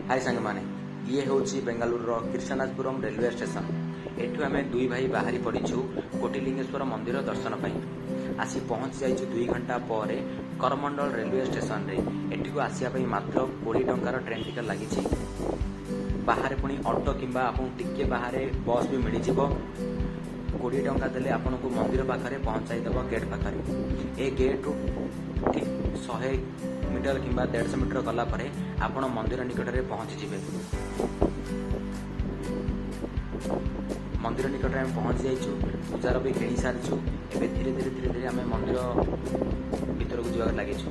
High ସାଙ୍ଗମାନେ, ଇଏ ହେଉଛି ବେଙ୍ଗାଲୁରୁର କ୍ରିଷ୍ଣରାଜପୁରମ୍ ରେଲୱେ ଷ୍ଟେସନ। ଏଠୁ ଆମେ ଦୁଇ ଭାଇ ବାହାରି ପଡ଼ିଛୁ କୋଟିଲିଙ୍ଗେଶ୍ୱର ମନ୍ଦିର ଦର୍ଶନ ପାଇଁ। ଆସି ପହଞ୍ଚି ଯାଇଛୁ 2 ଘଣ୍ଟା ପରେ କରମଣ୍ଡଳ ରେଲୱେ ଷ୍ଟେସନରେ। ଏଠିକୁ ଆସିବା ପାଇଁ ମାତ୍ର 20 ଟଙ୍କାର ଟ୍ରେନ୍ ଟିକେଟ୍ ଲାଗିଛି। ବାହାରେ ପୁଣି ଅଟୋ କିମ୍ବା ଆପଣଙ୍କୁ ଟିକେ ବାହାରେ ବସ୍ ବି ମିଳିଯିବ। 20 ଟଙ୍କା ଦେଲେ ଆପଣଙ୍କୁ ମନ୍ଦିର ପାଖରେ ପହଞ୍ଚାଇ ଦେବ, ଗେଟ୍ ପାଖରେ। ଏ ଗେଟ୍ରୁ ଠିକ୍ 100 ମିଟର କିମ୍ବା 150 ମିଟର ଗଲା ପରେ ଆପଣ ମନ୍ଦିର ନିକଟରେ ପହଞ୍ଚିଯିବେ। ମନ୍ଦିର ନିକଟରେ ଆମେ ପହଞ୍ଚି ଯାଇଛୁ। ପୂଜାର ବି କିଣି ସାରିଛୁ। ଏବେ ଧୀରେ ଧୀରେ ଧୀରେ ଧୀରେ ଆମେ ମନ୍ଦିର ଭିତରକୁ ଯିବାକୁ ଲାଗିଛୁ।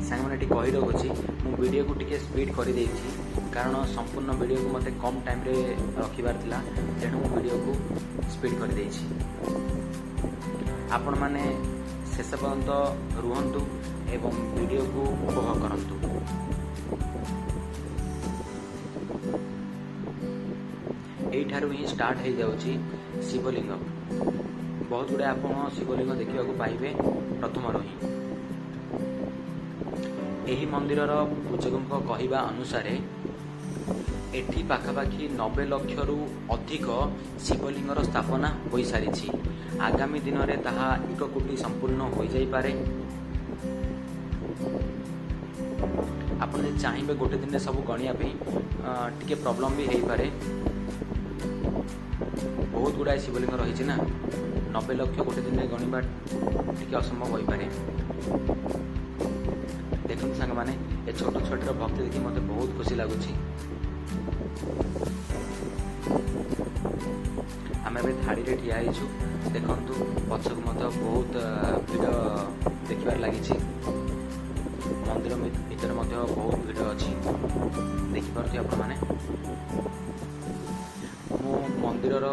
ସାଙ୍ଗମାନେ, ଏଠି କହି ରଖୁଛି, ମୁଁ ଭିଡ଼ିଓକୁ ଟିକେ ସ୍ପିଡ୍ କରିଦେଇଛି, କାରଣ ସମ୍ପୂର୍ଣ୍ଣ ଭିଡ଼ିଓକୁ ମୋତେ କମ୍ ଟାଇମ୍ରେ ରଖିବାର ଥିଲା। ତେଣୁ ମୁଁ ଭିଡ଼ିଓକୁ ସ୍ପିଡ୍ କରିଦେଇଛି। ଆପଣମାନେ ଶେଷ ପର୍ଯ୍ୟନ୍ତ ରୁହନ୍ତୁ ଏବଂ ଭିଡ଼ିଓକୁ ଉପଭୋଗ କରନ୍ତୁ। ଏଇଠାରୁ ହିଁ ଷ୍ଟାର୍ଟ ହେଇଯାଉଛି ଶିବଲିଙ୍ଗ। ବହୁତ ଗୁଡ଼ାଏ ଆପଣ ଶିବଲିଙ୍ଗ ଦେଖିବାକୁ ପାଇବେ ପ୍ରଥମରୁ ହିଁ। ଏହି ମନ୍ଦିରର ପୂଜକଙ୍କ କହିବା ଅନୁସାରେ ଏଠି ପାଖାପାଖି 90 ଲକ୍ଷରୁ ଅଧିକ ଶିବଲିଙ୍ଗର ସ୍ଥାପନା ହୋଇସାରିଛି। ଆଗାମୀ ଦିନରେ ତାହା 1 କୋଟି ସମ୍ପୂର୍ଣ୍ଣ ହୋଇଯାଇପାରେ। ଆପଣ ଯଦି ଚାହିଁବେ ଗୋଟେ ଦିନରେ ସବୁ ଗଣିବା ପାଇଁ, ଟିକେ ପ୍ରୋବ୍ଲେମ୍ ବି ହେଇପାରେ। ବହୁତ ଗୁଡ଼ାଏ ଶିବଲିଙ୍ଗ ରହିଛି ନା, 90 ଲକ୍ଷ ଗୋଟେ ଦିନରେ ଗଣିବା ଟିକେ ଅସମ୍ଭବ ହୋଇପାରେ। ଦେଖନ୍ତୁ ସାଙ୍ଗମାନେ, ଏ ଛୋଟ ଛୁଆଟିର ଭକ୍ତି ଦେଖି ମୋତେ ବହୁତ ଖୁସି ଲାଗୁଛି। ଆମେ ଏବେ ଧାଡ଼ିରେ ଠିଆ ହେଇଛୁ। ଦେଖନ୍ତୁ, ପଛକୁ ମଧ୍ୟ ବହୁତ ଭିଡ଼ ଦେଖିବାରେ ଲାଗିଛି। ମନ୍ଦିର ଭିତରେ ମଧ୍ୟ ବହୁତ ଭିଡ଼ ଅଛି, ଦେଖିପାରୁଥିବେ ଆପଣମାନେ। ମୁଁ ମନ୍ଦିରର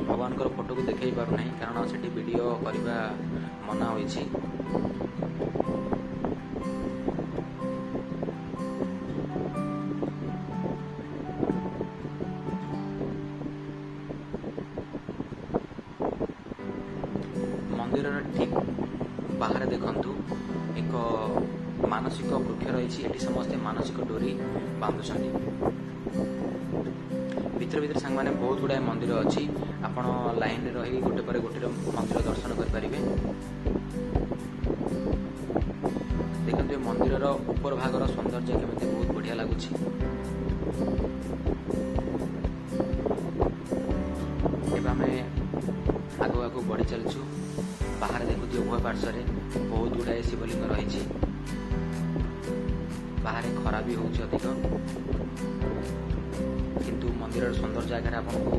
ଭଗବାନଙ୍କର ଫଟୋକୁ ଦେଖାଇ ପାରୁନାହିଁ, କାରଣ ସେଠି ଭିଡ଼ିଓ କରିବା ମନା ହୋଇଛି। ମନ୍ଦିରର ଠିକ୍ ବାହାରେ ଦେଖନ୍ତୁ, ଏକ ମାନସିକ ବୃକ୍ଷ ରହିଛି। ଏଠି ସମସ୍ତେ ମାନସିକ ଡୋରି ବାନ୍ଧୁଛନ୍ତି। ଭିତରେ ଭିତରେ ସାଙ୍ଗମାନେ ବହୁତ ଗୁଡ଼ାଏ ମନ୍ଦିର ଅଛି। ଆପଣ ଲାଇନରେ ରହି ଗୋଟେ ପରେ ଗୋଟେ ମନ୍ଦିର ଦର୍ଶନ କରିପାରିବେ। ଦେଖନ୍ତୁ, ଏ ମନ୍ଦିରର ଉପର ଭାଗର ସୌନ୍ଦର୍ଯ୍ୟ କେମିତି ବହୁତ ବଢ଼ିଆ ଲାଗୁଛି। ଏବେ ଆମେ ଆଗକୁ ଆଗକୁ ବଢ଼ି ଚାଲିଛୁ। ବାହାରେ ଦେଖୁଥିବେ, ଉଭୟ ପାର୍ଶ୍ୱରେ ବହୁତ ଗୁଡ଼ାଏ ଶିବଲିଙ୍ଗ ରହିଛି। ବାହାରେ ଖରା ବି ହେଉଛି ଅଧିକ, କିନ୍ତୁ ମନ୍ଦିରର ସୌନ୍ଦର୍ଯ୍ୟ ଆଗରେ ଆପଣଙ୍କୁ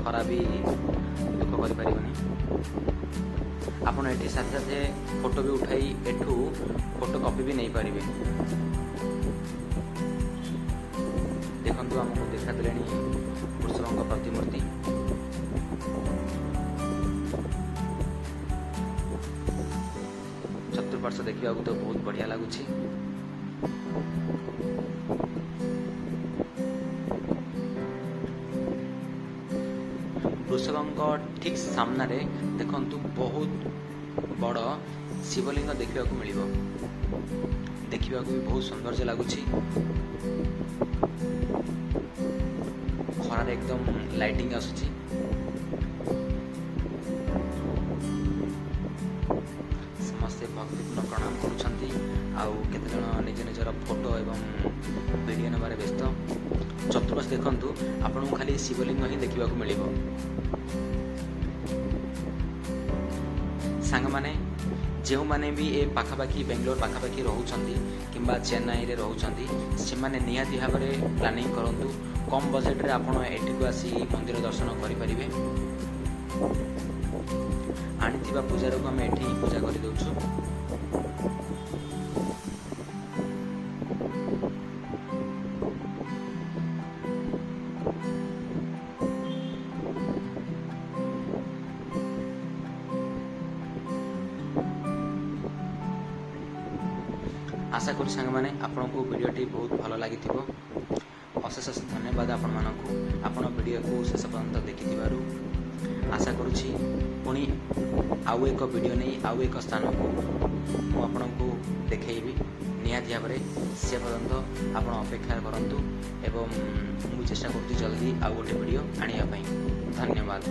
ଖରା ବି ଦୁଃଖ କରିପାରିବନି। ଆପଣ ଏଠି ସାଥେ ସାଥେ ଫଟୋ ବି ଉଠାଇ ଏଠୁ ଫଟୋ କପି ବି ନେଇପାରିବେ। ଦେଖନ୍ତୁ, ଆମକୁ ଦେଖାଦେଲେଣି ବୃଷଭଙ୍କ ପ୍ରତିମୂର୍ତ୍ତି। ଚତୁଃପାର୍ଶ୍ୱ ଦେଖିବାକୁ ତ ବହୁତ ବଢ଼ିଆ ଲାଗୁଛି। ବୃଷଭଙ୍କ ଠିକ୍ ସାମ୍ନାରେ ଦେଖନ୍ତୁ, ବହୁତ ବଡ଼ ଶିବଲିଙ୍ଗ ଦେଖିବାକୁ ମିଳିବ। ଦେଖିବାକୁ ବି ବହୁତ ସୌନ୍ଦର୍ଯ୍ୟ ଲାଗୁଛି। ଖରାରେ ଏକଦମ ଲାଇଟିଂ ଆସୁଛି। ସମସ୍ତେ ଭକ୍ତିପୂର୍ଣ୍ଣ ପ୍ରଣାମ କରୁଛନ୍ତି, ଆଉ କେତେଜଣ ନିଜ ନିଜର ଫଟୋ ଏବଂ ଭିଡ଼ିଓ ନେବାରେ ବ୍ୟସ୍ତ। ଚତୁର୍ପାର୍ଶ୍ୱ ଦେଖନ୍ତୁ, ଆପଣଙ୍କୁ ଖାଲି ଶିବଲିଙ୍ଗ ହିଁ ଦେଖିବାକୁ ମିଳିବ। ସାଙ୍ଗମାନେ, ଯେଉଁମାନେ ବି ଏ ପାଖାପାଖି, ବେଙ୍ଗଲୋର ପାଖାପାଖି ରହୁଛନ୍ତି କିମ୍ବା ଚେନ୍ନାଇରେ ରହୁଛନ୍ତି, ସେମାନେ ନିହାତି ଭାବରେ ପ୍ଲାନିଂ କରନ୍ତୁ। କମ୍ ବଜେଟରେ ଆପଣ ଏଠିକୁ ଆସି ମନ୍ଦିର ଦର୍ଶନ କରିପାରିବେ। ଆଣିଥିବା ପୂଜାରକୁ ଆମେ ଏଠି ହିଁ ପୂଜା କରିଦେଉଛୁ। ଆଶା କରୁଛି ସାଙ୍ଗମାନେ, ଆପଣଙ୍କୁ ଭିଡ଼ିଓଟି ବହୁତ ଭଲ ଲାଗିଥିବ। ଅଶେଷ ଅଶେଷ ଧନ୍ୟବାଦ ଆପଣମାନଙ୍କୁ, ଆପଣ ଭିଡ଼ିଓକୁ ଶେଷ ପର୍ଯ୍ୟନ୍ତ ଦେଖିଥିବାରୁ। ଆଶା କରୁଛି ପୁଣି ଆଉ ଏକ ଭିଡ଼ିଓ ନେଇ ଆଉ ଏକ ସ୍ଥାନକୁ ମୁଁ ଆପଣଙ୍କୁ ଦେଖେଇବି। ନିହାତି। ନିହାତି ଭାବରେ ସେ ପର୍ଯ୍ୟନ୍ତ ଆପଣ ଅପେକ୍ଷା କରନ୍ତୁ ଏବଂ ମୁଁ ଚେଷ୍ଟା କରୁଛି ଜଲ୍ଦି ଆଉ ଗୋଟେ ଭିଡ଼ିଓ ଆଣିବା ପାଇଁ। ଧନ୍ୟବାଦ।